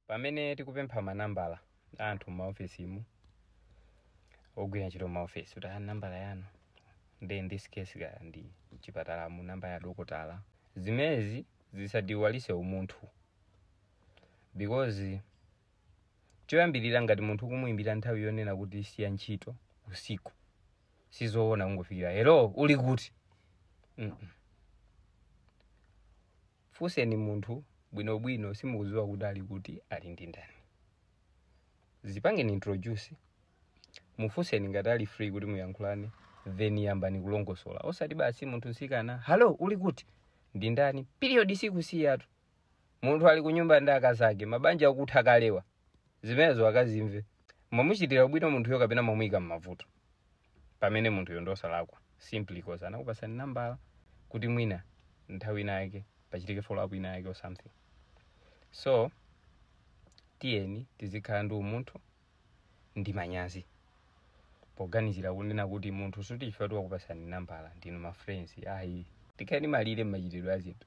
Pamene tikupempha manambala a anthu m'maofesimu, ogwira ntchito m'maofesi, kuti a nambala yanu, ndi in this case ka ndi mchipatalamu namba ya dokotala, zimenezi zisatiwalise umunthu, because choyambirira, ngati munthu kumuyimbira nthawi yonena kuti siya ntchito usiku, sizoona kungofikira, "Hello, uli kuti?" Funseni munthu bwinobwino. Simukudziwa kuti ali kuti, ali ndi ndani. Zipangeni introduce, mufunseni ngati ali free kuti muyankhulane, then yambani kulongosola, osati basi munthu msikana, "Hello, uli kuti, ndi ndani?" Period. Sikusiyatu munthu ali kunyumba ndi akazake, mabanja akutha kalewa. Zimenezo akazimve. Mwamuchitira bwino munthuyo kapena mwamuyika m'mavuto, pamene munthuyo ndosalakwa, simply cause anakupasani nambala kuti mwina nthawi ina yake pachitike follow up ina yake or something? So tiyeni tizikhala ndi umunthu ndi manyazi poganizira kunena kuti munthu suti chifukwa wakupasani nambala ndinu ma friends, ayi. Tikhale ndi malire mmachitidwe a zinthu.